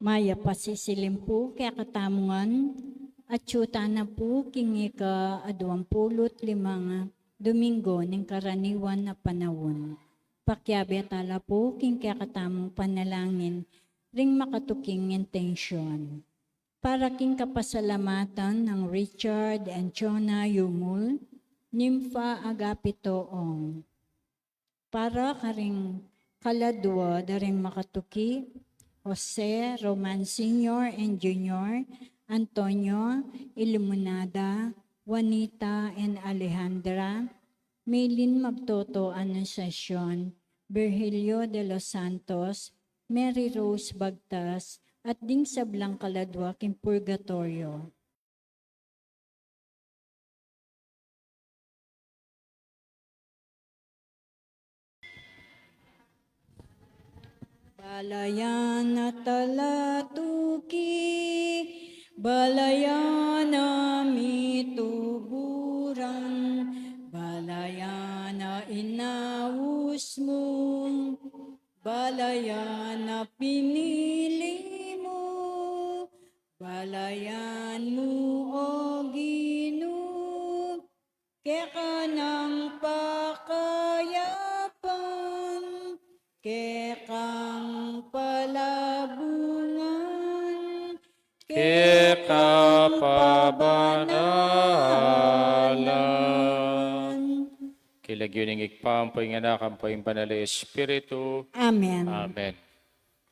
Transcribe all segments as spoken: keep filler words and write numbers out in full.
Mayap a sisilim pu kekatamu ngan, atyu tana pu king ika-aduang pulu't limang Domingo ning karaniwan a panaun. Pakiabe tala pu king kekatamung panalangin ring makatuking intensyon. Para king kapasalamatan nang Richard and Chona Yumul, Nympha Agapito Ong. Para karing kaladwa da ring makatuki, Jose, Roman Senior and Junior, Antonio, Iluminada, Juanita and Alejandra, Maylin Magtoto Anunciacion, Virgilio de los Santos, Mary Rose Bagtas, at ding sablang kaladwa king purgatoryo. Balayan a talatuki, balayan a mituburan, balayan a inaus mu, balayan a pinili mu, balayan mu, O Ginu, keka nang pakayapan, kekang palabungan, keka pabanalan. King lagyu ning Ibpa, ampo ing Anak, ampo ing Banal a Espiritu. Amen. Amen.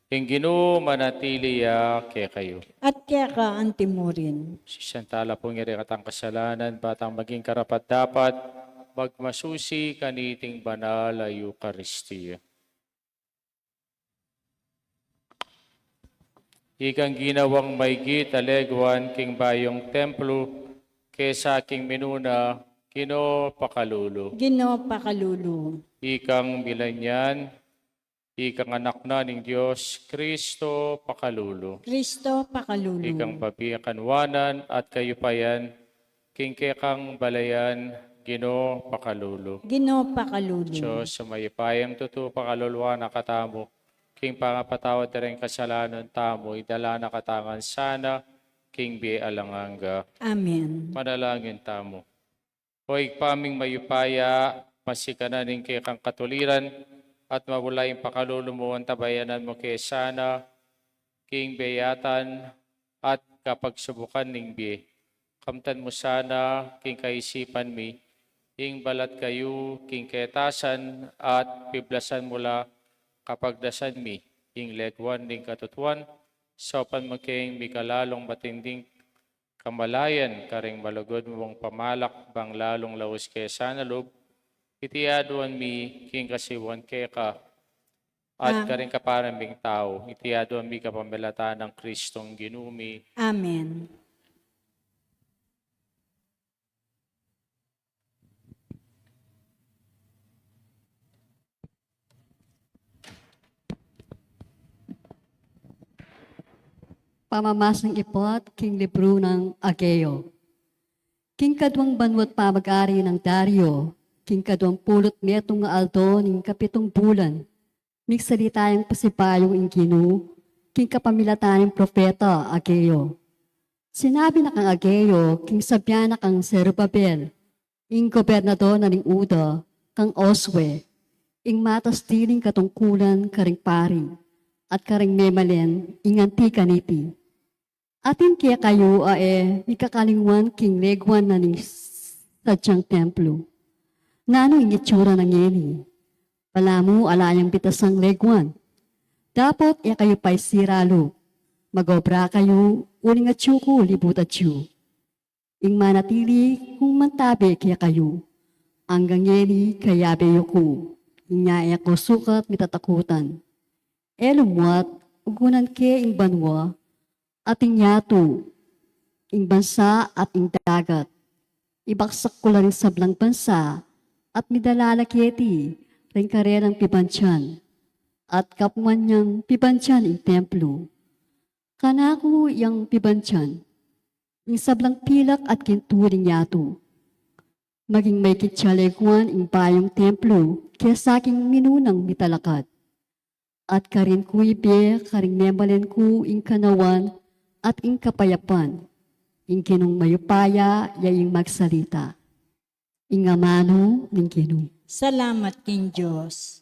Ing Ginu manatili ya kekayu. At keka antimurin. Sisian tala pung ngeri katang kasalanan, ba tang maging karapat-dapat magmasusi kaniting banal a Eukaristia. Ikang ginawang maigit a leguan king bayung templo, kesa king minuna, Ginu pakalulu. Ginu pakalulu. Ikang milanyan, ikang anak na ning Dios, Kristo pakalulu. Kristo pakalulu. Ikang pabie, kanuanan at kayupayan king kekang balayan, Ginu pakalulu. Ginu pakalulu. Dios a mayupayang tutu, pakaluluan na katamu king pangapatawad da ring kasalanan tamu, idala na katamu ngan sana king bie alang angga. Amen. Manalangin tamu. O Ibpa ming mayupaya, masikan na ning kekang katuliran at mabula ing pakalulu mu, antabayanan mu ke sana king bie yatan at kapagsubukan ning bie. Kamtan mu sana king kaisipan mi ing balat kayu king ketasan at piblasan mu la kapagdasan mi ing leguan ning katutuan, saupan mu keng mika lalung matinding kamalayan karing malugud mung pamalak bang lalung laus ke sana lub, iti aduan mi king kasiwan keka at Am- karing kaparang ming tau, iti aduan mi kapamilatan nang Kristong Ginu mi. Amen. Pamamasang ibat king libru nang Ageo. King kaduang banuat pamag-ari nang Dario, king kaduang pulu't metung a aldo ning kapitung bulan, migsalita yang pasibayu ing Ginu king kapamilatan ning propeta Ageo. Sinabi na kang Ageo king sabian na kang Zerubabel, ing gobernador na ning Juda, kang Josue, ing matas diling katungkulan karing pari, at karing memalen, ing anti kaniti. Atin kekayu a e mikakalingwan king leguan na ning sadyang templo. Nanu ing itsura na ngeni? Balamu ala yang bitasang leguan. Dapot e kayu paisira lub, mag-obra kayu uling atyu ku libut atyu. Ing manatili kung mantabe kekayu, anggang ngeni kayabe yu ku, inya e ku sukat mitatakutan. E lumuat, ugunan ke ing banua at ing yatu, ing bansa at ing dagat. Ibagsak ku la ring sablang bansa at midala la keti ring karelang pibandian, at kapuan yang pibandian ing templo. Kanaku yang pibandian ing sablang pilak at gintu ning yatu. Maging maigit ya leguan ing bayung templo kesa king minunang mitalakad. At karin ku ibie karing mebalen ku ing kanawan at ing kapayapan. Ing Ginung mayupaya ya ing magsalita. Ing amanu ning Ginu. Salamat king Dios.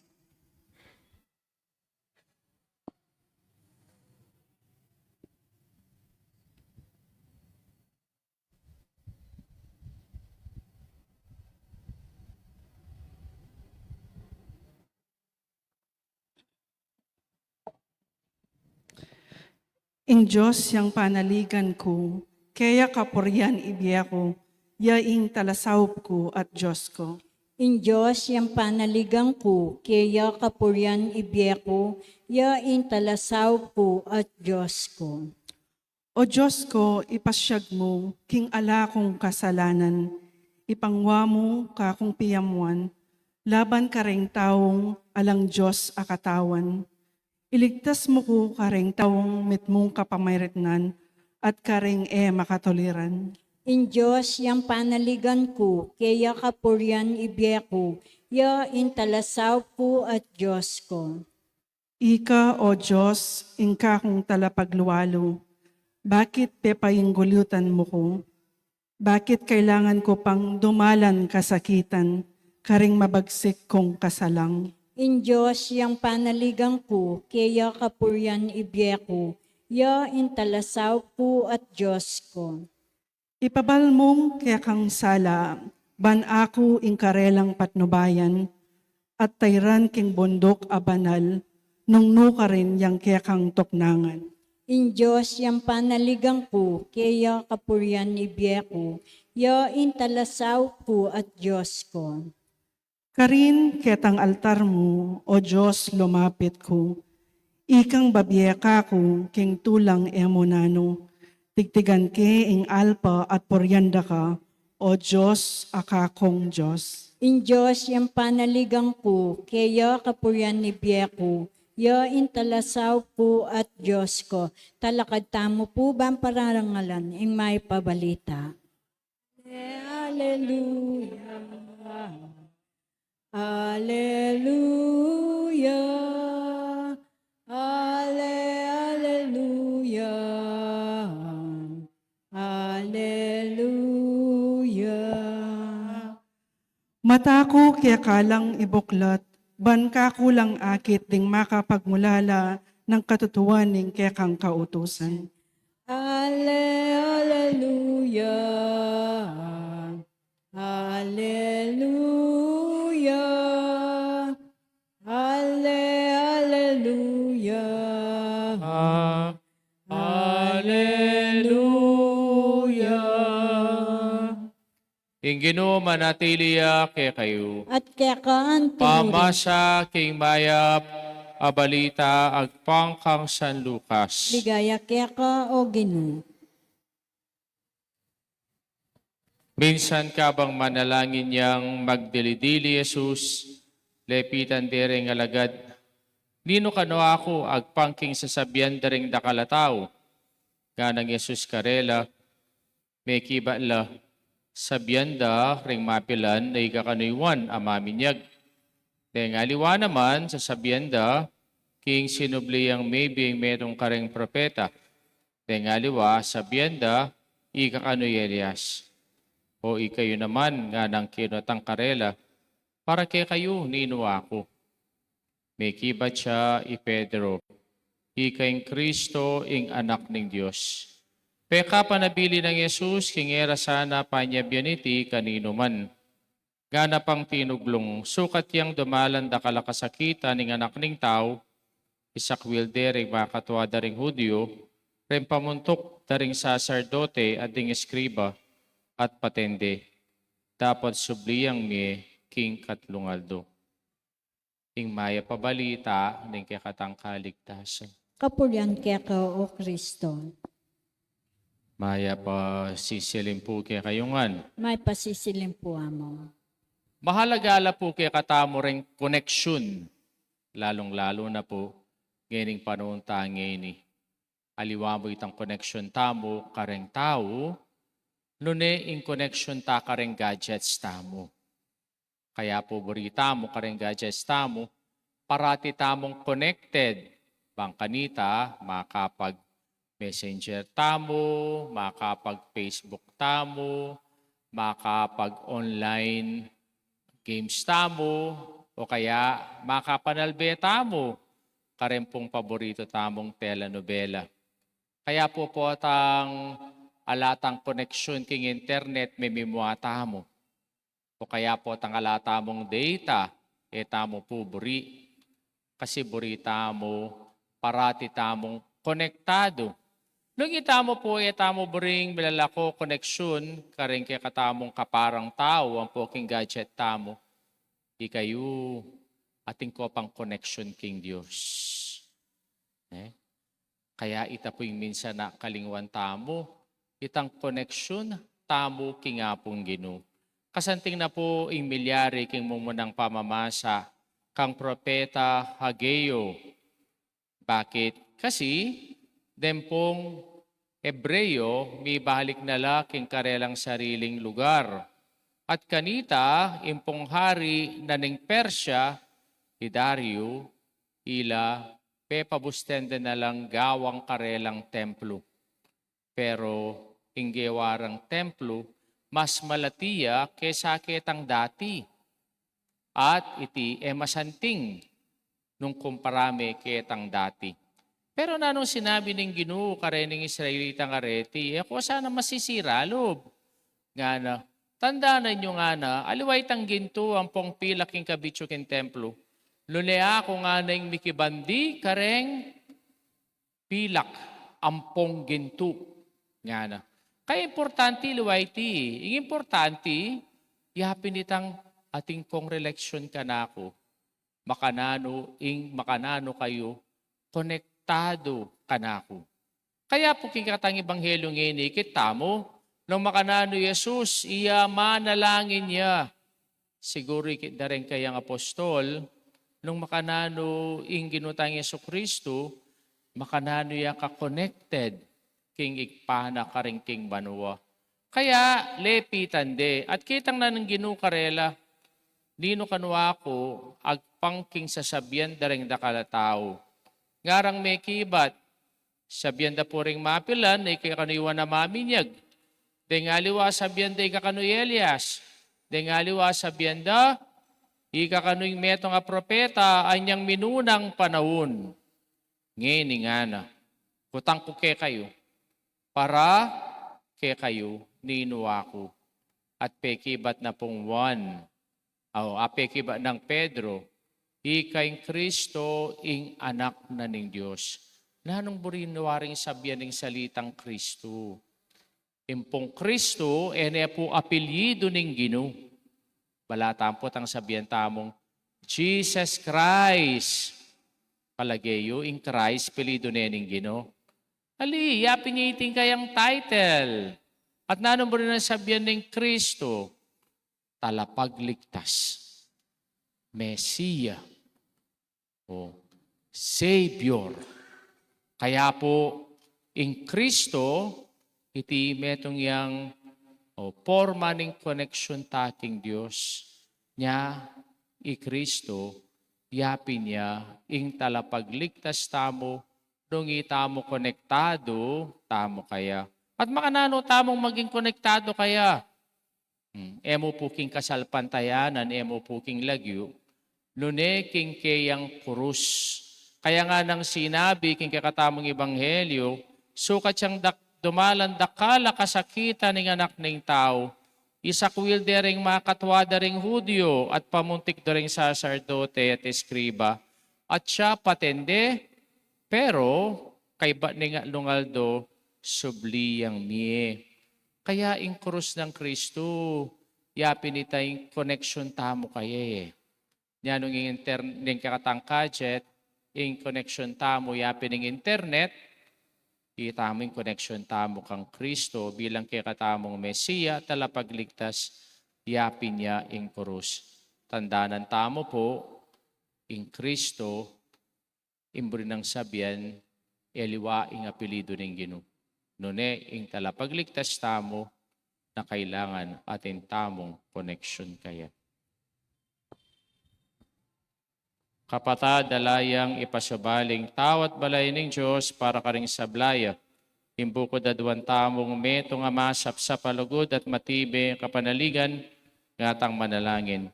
Ing Dios yang panaligan ku, keya kapurian ibie ku, ya ing talasaup ku at Dios ku. Ing Dios yang panaligan ku, keya kapurian ibie ku, ya ing talasaup ku at Dios ku. O Dios ku, ipasiag mu king ala kung kasalanan, ipangwa mu kakung piyamuan, laban kareng taung alang Dios a katawan. Iligtas mu ku kareng taung mitmung kapamaritnan at kareng e makatuliran. Ing Dios yang panaligan ku, keya kapurian ibie ku, ya ing talasaup ku at Dios ku. Ika, O Dios, ing kakung talapaglualu, bakit pepainggulutan mu ku? Bakit kailangan ku pang dumalan kasakitan karing mabagsik kung kasalang? Ing Dios yang panaligan ku, keya kapurian ibie ku, ya ing talasaup ku at Dios ku. Ipabal mung kekang sala, ban aku ing karelang patnubayan, at tairan king bunduk a banal, nung nu karin yang kekang tuknangan. Ing Dios yang panaligan ku, keya kapurian ibie ku, ya ing talasaup ku at Dios ku. Karin ketang altar mu, O Dios, lumapit ku, ikang babie kaku king tulang e mu nanu, tigtigan ke ing alpa at purian da ka, O Dios, a kakung Dios. Ing Dios yang panaligan ku, keya kapurian ibie ku, ya ing talasaup ku at Dios ku. Talakad tamu pu ban pararangalan ing mayap a balita. Aleluya. Aleluya. Ale, aleluya. Aleluya. Mata ku keka lang ibuklat, ban kaku lang akit ding makapagmulala nang katutuan ning kekang kautusan. Ale, aleluya. Aleluya. Ale, aleluya. Aleluya. Ing Ginu manatili ya kekayu. At keka anti mu rin. Pamasa king mayap a balita agpang kang San Lucas. Ligaya keka, O Ginu. Minsan kabang manalangin yang magdili-dili Jesus, lepitan de ring alagad, "Ninu kanu aku agpang king sasabian da ring dakal a tau?" Nganang Jesus karela, "Mekibat la, sabian da ring mapilan a ika kanu i Juan a maminyag. Deng aliwa naman, sasabian da king sinubli yang mebie metung kareng propeta. Deng aliwa, sabian da ika kanu i Elias. O ikayu naman," nganang kinutang karela, "Para kekayu, ninu aku?" Mekibat ya i Pedro, "Ika ing Kristo, ing Anak ning Dios." Pekapanabilin nang Jesus king e ra sana panyabian iti kaninu man. Ngana pang tinuglung, "Sukat yang dumalan dakal a kasakitan ing Anak ning Tau, isakwil de ring makatua da ring Judio, ring pamuntuk da ring saserdote at ding eskriba, at paten de, dapot subli yang mie king katlung aldo." Ing mayap a balita ning kekatang kaligtasan. Kapurian keka, O Kristo. Mayap a sisilim pu kekayu ngan. Mayap a sisilim pu, Among. Mahalaga la pu kekatamu ring koneksyon, lalung-lalu na pu ngening panaun ta ngeni. Aliwa mu itang koneksyon tamu kareng tau, nune ing koneksyon ta kareng gadgets tamu. Kaya pu buri tamu kareng gadgets tamu, parati tamung connected. Bang kanita, makapag-messenger tamu, makapag-Facebook tamu, makapag-online games tamu, o kaya makapanalbe tamu kareng pung paborito tamung telenovela. Kaya pu, potang ala tang koneksyon king internet, mimimua tamu. O kaya potang ala tamung data, e tamu pu buri. Kasi buri tamu parati tamung konektadu. Nung itamu pu e tamu buring milalako koneksyon kareng kekatamung kaparang tau ampo king gadget tamu, ikayu, atin ko pang koneksyon king Dios. Eh? Kaya ita pu ing minsan a kalingwan tamu, itang koneksyon tamu king Apung Ginu. Kasanting na pu ing milyari king mumunang pamamasa kang propeta Hageo. Bakit? Kasi deng pung Hebreo, mibalik na la king karelang sariling lugar. At kanita, ing pung hari na ning Persia, i Dario, ila pepabusten da na lang gawang karelang templo. Pero ing gewa rang templo, mas malati ya kesa ketang dati. At iti e masanting nung kumpara me ketang dati. Pero nanung sinabi ning Ginu kareng Israelitang areti, "E ko sana masisira lub," ngana. Tandanan yu ngana, aliwa itang gintu ampong pilak ing kabitsu king templo. Nune aku ngana ing mikibandi kareng pilak ampong gintu, ngana. Kaya importante liwa iti, ing importante, yapin itang atin kong relasyon kanaku. Makananu ing, makananu kayu konektadu kanaku. Kaya pu king katang ebanghelyo ngeni, ikit tamu, nung makananu i Jesus, iya manalangin ya. Siguru ikit da reng kayang apostol, nung makananu ing Ginu tang Jesucristo, makananu ya ka-connected king Ibpa na karin king banua. Kaya lepitan de, at kitang na ning Ginu karela, "Ninu kanu aku agpang king sasabian da reng dakal a tau?" Ngarang mekibat, sabian da pu ring mapilan, "Ika kanu i Juan a Maminyag." Deng aliwa sabian da, "Ika kanu i Elias." Deng aliwa sabian da, "Ika kanu ing metung a propeta anyang minunang panaun." Ngeni ngana, kutang ku kekayu, para kekayu, ninu aku? At pekibat na pung Juan, o, a pekibat nang Pedro, "Ika ing Kristo, ing Anak na ning Dios." Nanung buri na waring sabian ning salitang Kristo? Ing pung Kristo, e ne pu apelyidu ning Ginu. Balatan pu tang sabian tamung, "Jesus Christ." Palage yu, ing Christ, apelyidu ne ning Ginu? Ali, yapin ya iting kayang title. At nanung buri nang sabian ning Kristo? Talapagligtas, Mesia, o Savior. Kaya pu, ing Kristo, iti metung yang, o, porma ning koneksyon ta king Dios. Nya, i Kristo, yapin ya ing talapagligtas tamu, nung itamu konektadu tamu kaya. At makananu tamung maging konektadu kaya? Hmm, e mu pu king kasalpantayanan, e mu pu king lagyu, nune king keyang kurus. Kaya nganang sinabi king kekatamung ebanghelyo, sukat yang dak-, dumalan dakal a kasakitan ning Anak ning Tau, isakwil de ring makatua da ring Judio at pamuntik da ring saserdote at eskriba, at siya paten de, pero kaybat ning atlung aldo, subli yang mie. Kaya ing kurus nang Kristo, yapin ita ing koneksyon tamu kaya e. Nya nung ing inter-, ning kekatang gadget, ing koneksyon tamu yapin ing internet, itamu ing koneksyon tamu kang Kristo bilang kekatamung Mesia, talapagligtas, yapin ya ing kurus. Tandanan tamu pu, ing Kristo, ing buri nang sabian, e liwa ing apelyidu ning Ginu. Nune ing talapagligtas tamu na kailangan atin tamung koneksyon kaya. kapatad, ala yang ipasubaling tau at balayan ning Dios para karing sabla ya. Ing bukud aduan tamung metung a masapsap a lugud at matibe kapanaligan, ngatang manalangin.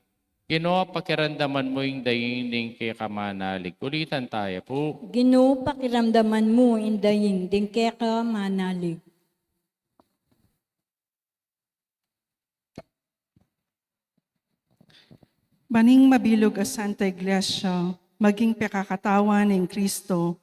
Ginu, pakiramdaman mu ing daying ding keka manalig. Ulitan taya pu. Ginu, pakiramdaman mu ing daying ding keka manalig. Ban ing mabilug a Santa Iglesia maging pekakatawan nang Kristo,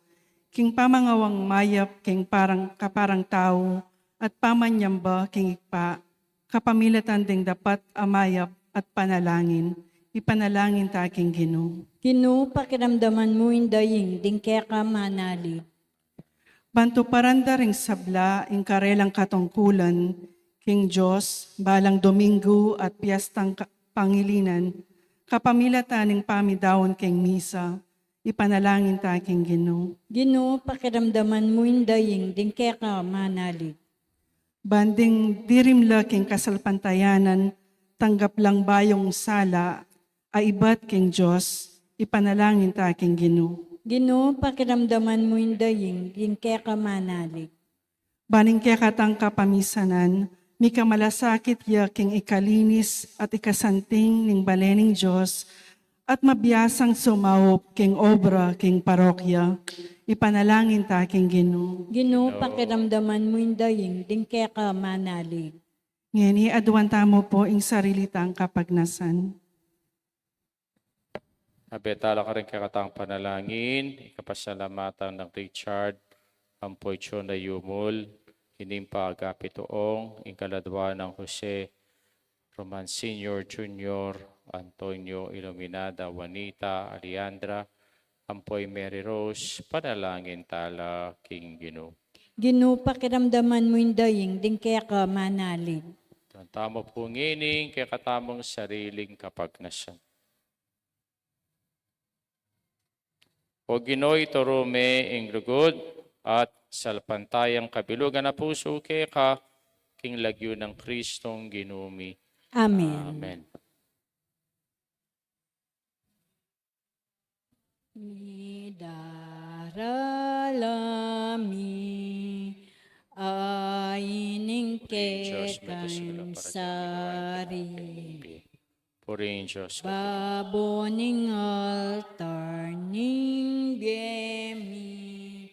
king pamangawang mayap king parang, kaparang tau, at pamanyamba king Ibpa, kapamilatan ding dapat a mayap at panalangin, ipanalangin ta king Ginu. Ginu, pakiramdaman mu ing daying ding keka manalig. Ban tuparan da ring sabla ing karelang katungkulan king Dios, balang Domingo at piyestang ka-, pangilinan, kapamilatan ning pamidaun king misa, ipanalangin ta king Ginu. Ginu, pakiramdaman mu ing daying ding keka manalig. Ban ding dirimla king kasalpantayanan, tanggap lang bayung sala a ibat king Dios, ipanalangin ta king Ginu. Ginu, pakiramdaman mu ing daying ding keka manalig. Ban ing kekatang kapamisanan, mikamalasakit ya king ikalinis at ikasanting ning bale ning Dios, at mabiasang sumaup king obra king parokya, ipanalangin ta king Ginu. Ginu, pakiramdaman mu ing daying ding keka manalig. Ngeni, aduan tamu pu ing sarili tang kapagnasan. Abetala karing kekatang panalangin, ikapasalamatan nang Richard, ampo i Chona Yumul, ining pagapituong, ing kaladua nang Jose, Roman Senior, Junior, Antonio, Iluminada, Juanita, Alejandra, ampo i Mary Rose, panalangin tala king Ginu. Ginu, pakiramdaman mu ing daying ding keka manalig. Aduan tamu pu ngeni ing kekatamung sariling kapagnasan. O Ginu, ituru me ing lugud at salpantayang kabilugan a pusu keka, king lagyu nang Kristong Ginu mi. Amen. Amen. Midarala mi, a ining kekang sarili. Purihin Dios. Babo ning altar ning bie mi,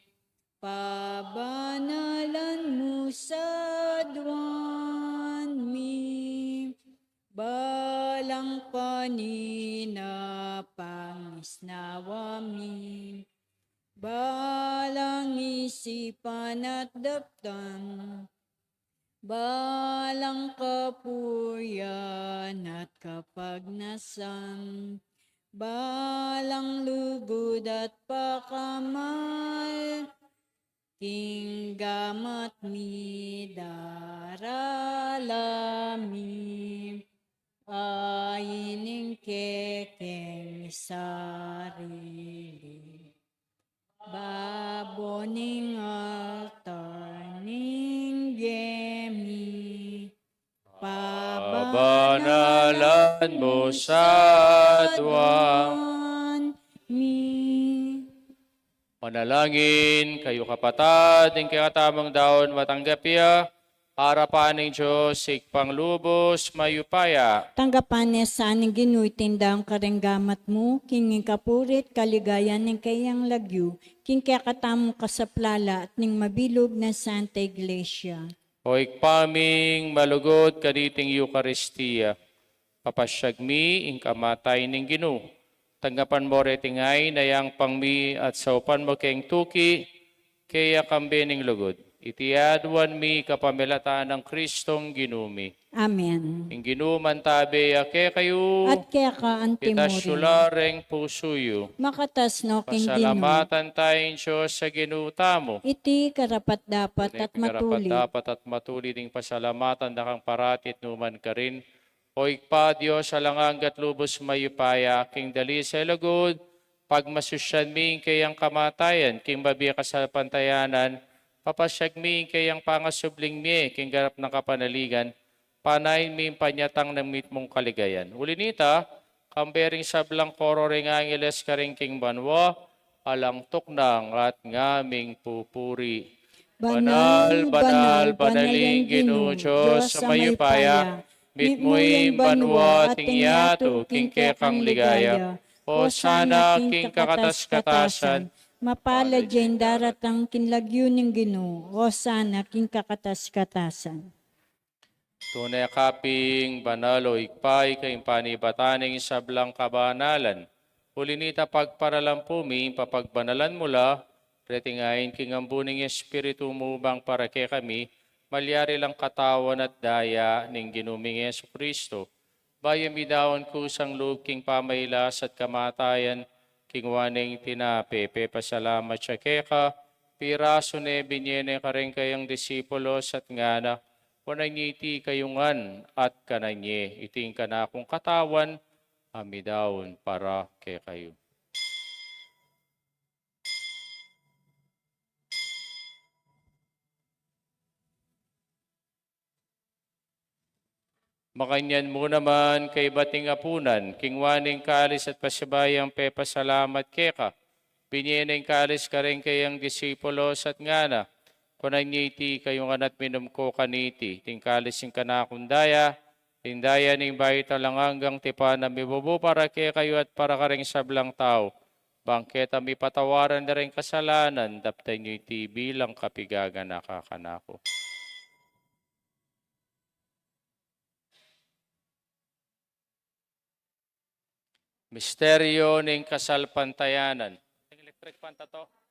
pabanalan mu sa aduan mi, balang panina pangisnawa mi, balang isipan at daptan, balang kapurian at kapagnasan, balang lugud at pakamal, king gamat mi darala mi, a ining kekeng sarili. Babo ning altar ning bie mi, pabanalan mu sa aduan mi. Manalangin kayu kapatad, ing kekatamung daun matanggap ya, arapan ning Dios Ibpang lubus mayupaya. Tanggapan ne sa ning Ginu iting daun kareng gamat mu, king kapurian at kaligayan ning keyang lagyu, king kekatamung kasaplalan at ning mabilug nang Santa Iglesia. O Ibpa ming malugud, kaniting Eukaristia, papasyag mi ing kamatayan ning Ginu. Tanggapan mu reting ain a yampang mi at saupan mu keng tuki, keya kambe ning lugud. Iti aduan mi kapamilatan nang Kristong Ginu mi. Amen. Ing Ginu mantabe ya kekayu. At keka antimurin. Itas yu la reng pusu yu. Makatas no king Ginu. Pasalamatan taya ing Dios a Ginu tamu. Iti karapat-dapat at matulid. Iti karapat-dapat at matulid ing pasalamatan da kang parati at nukarin man karin. O Ibpa, Dios alang angga at lubus mayupaya, king dalise lugud, pagmasusyan mi ing keyang kamatayan, king mabie kasalpantayanan, papasyag mi ing keyang pangasubling mie, king ganap nang kapanaligan, panayan mi ing panyatang ning mitmung kaligayan. Uli nita, kambe ring sablang koro ring angeles karin king banua, alang tuknang at ngaming pupuri. Banal, banal, banal ing Ginu, Dios a mayupaya, mitmu ing banua at ing yatu king kekang ligaya. Hosana king kakatas-katasan, mapalad ya ing daratang king lagyu ning Ginu. Hosana king kakatas-katasan. Tune ka pin banal, o Ibpa, ika ing panibatan ning sablang kabanalan. Uli na nita, pagparalan pu mi ing papagbanalan mu la, reti ngeni king ambun ning Espiritu mu, bang para kekami malyari lang katawan at daya ning Ginu ming Jesucristo. Bayu mi daun kusang lub king pamailas at kamatayan, kinua ne ing tinape, pepasalamat ya keka, pirasu ne, binie ne karing kayang disipulos at ngana: Kunan ye iti kayu ngan at kanan ye, iti ing kanakung katawan a midaun para kekayu. Makanyan mu naman, kaybat ning apunan, kinua ne ing kalis at pasibayung pepasalamat keka, binie ne ing kalis karing kayang disipulos at ngana: Kunan ye iti kayu ngan at minum ko kaniti, iti ing kalis ning kanakung daya, ing daya ning bayu at alang anggang tipan, a mibubu para kekayu at para karing sablang tau, bang keta mipatawaran la ring kasalanan. Daptan yu iti bilang kapigaganaka kanaku. Misteryo ning kasalpantayanan.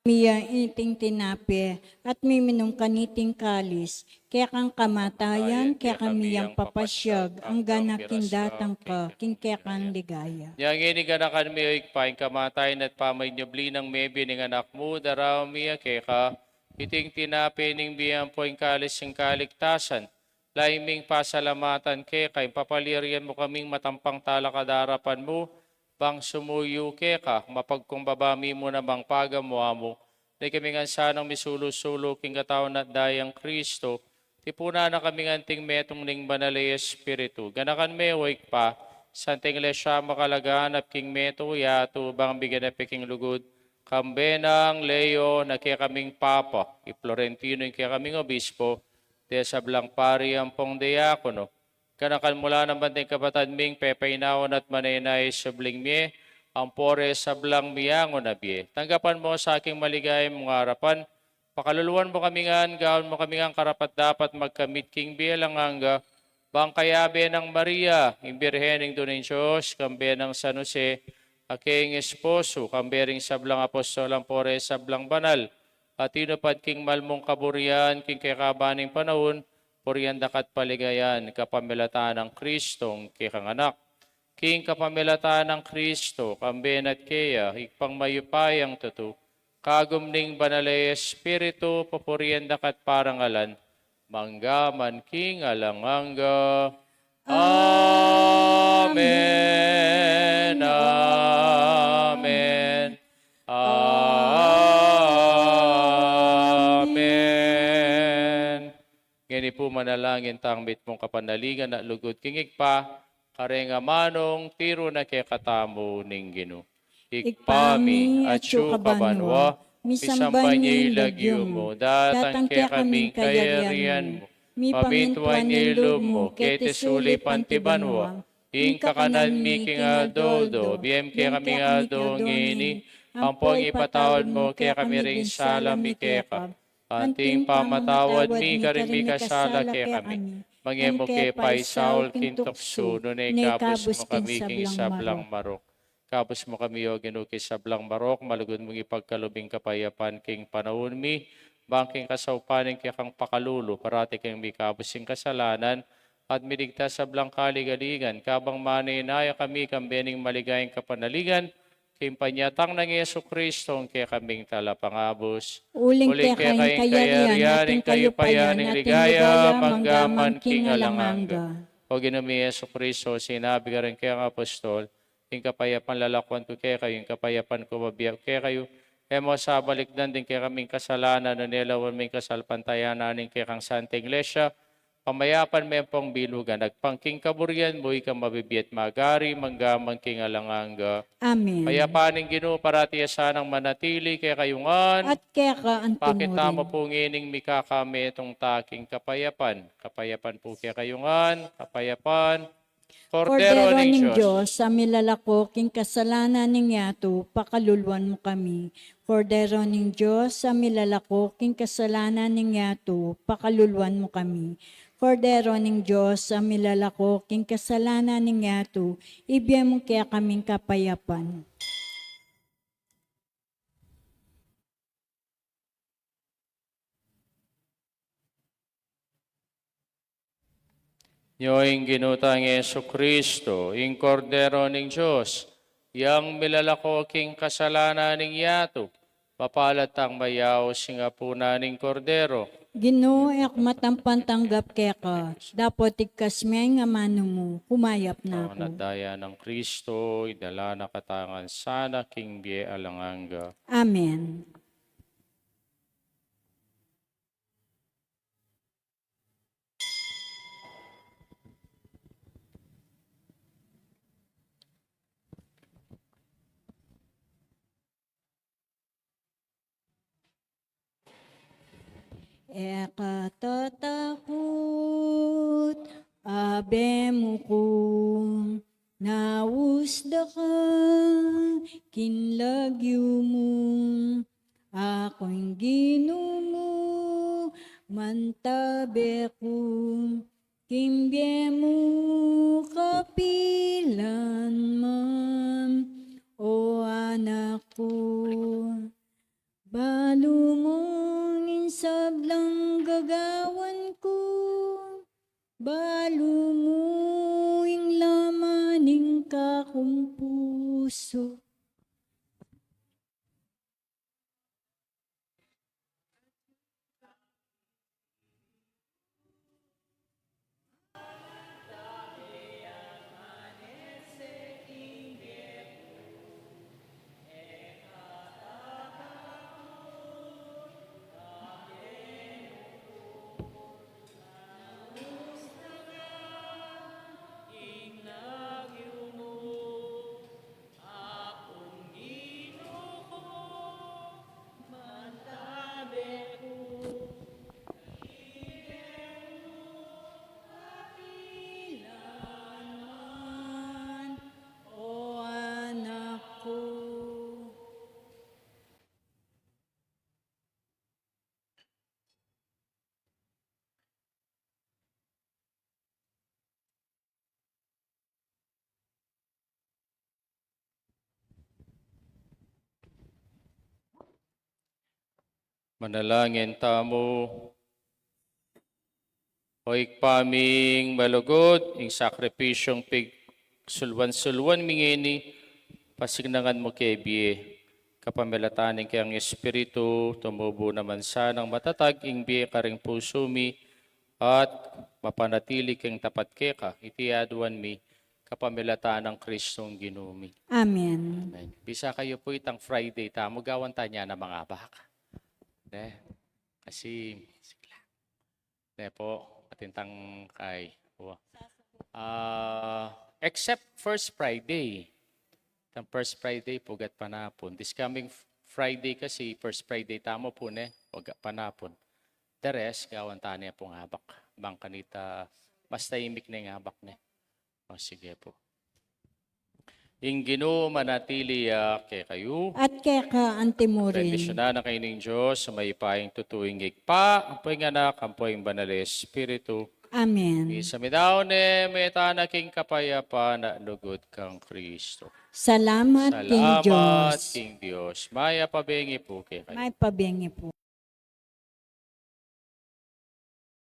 Mie iting tinape at miminum kaniting kalis, kekang kamatayan, kekami yang papasyag, anggang king datang ka king kekang ligaya. Nya ngeni ganakan mi, o Ibpa, ing kamatayan at pamanyubli nang mebie ning Anak mu, daraun mi ya keka iting tinape ning bie ampo ing kalis ning kaligtasan. Lalu ming pasalamatan keka ing papalirian mu kaming matampang talakad king arapan mu, bang sumuyu keka. Mapagkumbaba mi mu namang pagamuamu, nune kami ngan sanang misulu-sulu king katawan at dayang Kristo, tipunan na kami ngan anting metung ning Banal a Espiritu. Ganakan me, o Ibpa, Santa Iglesia makalaganap king metung a yatu, bang miganap ya king lugud, kambe nang Leo a kekaming Papa, i Florentino a kekaming Obispo, ding sablang pari ampong diakono. Ganakan mu la naman ding kapatad ming pepainawa at manenaya king subling mie, ampo ring sablang miangun a bie. Tanggapan mu sa king maligaya mung arapan, pakaluluan mu kami ngan, gawan mu kami ngan karapat-dapat magkamit king bie alang angga, bang kayabe nang Maria, ing Birhen, Indu ning Dios, kambe nang San Jose a kayang esposo, kambe ring sablang apostol ampo ring sablang banal a tinupad king mal mung kaburian king kekaban ning panaun, purian da ka at paligayan kapamilatan nang Kristong kekang Anak. King kapamilatan nang Kristo, kambe na at keya, Ibpang mayupayang tutu, kagum ning Banal a Espiritu, pupurian da ka at parangalan, mangga man king alang angga. Amen. Amen. Amen. Ngeni pu manalangin tang mitmung kapanaligan at lugud king Ibpa, kareng amanung tiru na kekatamu ning Ginu. Ibpa mi, atsu ka banua, misamban ya ing lagyu mu, datang kekami ing kayarian mu, mipamintuan ya ing lub mu, keti sulip anti banua. Ing kakanan mi king aldo-aldo ibie mu kekami king aldo ngeni, ampong ipatawad mu kekami ring sala mi keka, anti ing pamamatawad mi karing mikasala kekami. Manga e mu ke paisaul king tuksu, nune ikabus mu kami king sablang marok. Ikabus mu kami, o Ginu, king sablang marok, malugud mung ipagkalub ing kapayapan king panaun mi, bang king kasaupan ning kekang pakalulu, parati kaming mikabus king kasalanan, at miligtas king sablang kaligaligan, kabang manenaya kami kambe ning maligayang kapanaligan, king panyatang nang Jesucristo a kekaming Talapangabus. Uling keka ing kayarian, ing kayupayan, ing ligaya, mangga man king alang angga. O Ginu ming Jesucristo, sinabi mu karing kekang apostol, ing kapayapan lalakwan ku kekayu, ing kapayapan ku ibie ku kekayu. E mu sa balikdan ding kekaming kasalanan, nune lawan mu ing kasalpantayanan ning kekang Santa Iglesia, Pamayapan me pung bilugan, agpang king kaburian mu, ika mabibie at magari, mangga man king alang angga. Amen. Kayapan ning Ginu parati ya sanang manatili kekayu ngan. At keka antimurin. Pakit tamu pu ngening mikakametung ta king kapayapan. Kapayapan pu kekayu ngan, kapayapan. Kordero ning Dios, a milalako king kasalanan ning yatu, pakaluluan mu kami. Kordero ning Dios, a milalako king kasalanan ning yatu, pakaluluan mu kami. Kordero ning Dios, a milalako king kasalanan ning yatu, ibie mu kekaming kapayapan. Nyo ing Ginu tang Jesucristo, ing Kordero ning Dios, yang milalako king kasalanan ning yatu, mapalad tang mayaus king apunan ning Kordero. Ginu, e ku matampang tanggap keka, dapot igkas me ing amanu mu, kumayap na ku. Ing daya nang Kristo, idala na katamu ngan sana king bie alang angga. Amen. E ka tatakut, Abe mu ku, nausda ka king lagyu mu, aku ing Ginu mu, mantabe ku king bie mu kapilanman, o anak ku. Balu mu ing sablang gagawan ku, balu mu ing laman ning kakung pusu. Manalangin tamu. O Ibpa ming malugud, ing sakripisyung pigsulwan-sulwan mi ngeni, pasignangan mu ke bie. Kapamilatan ning kayang Espiritu, tumubu naman sanang matatag ing bie karing pusu mi, at mapanatili keng tapat keka. Iti aduan mi kapamilatan nang Kristong Ginu mi. Amen. Amen. Bisa kayu pu itang Friday tamu, gawan tana ing abak. Ne? Kasi, ne pu, atin tang kay, wa. Ah, except first Friday. Itang first Friday, pugat panapun. This coming Friday kasi, first Friday tamu pu, ne? Pugat panapun. The rest, gawan tana pung abak. Bang kanita, mas tahimik na ing abak, ne? O, sige pu. Ing Ginu manatili ya kekayu. At keka antimurin. Bendisyunan na kayu ning Dios, a mayupayang tutu, ing Ibpa, ampo ing Anak, ampo ing Banal a Espiritu. Amen. Misa mi daun ne, meta na king kapayapan at lugud kang Kristo. Salamat king Dios. Mayap a bengi pu kekayu. Mayap a bengi pu.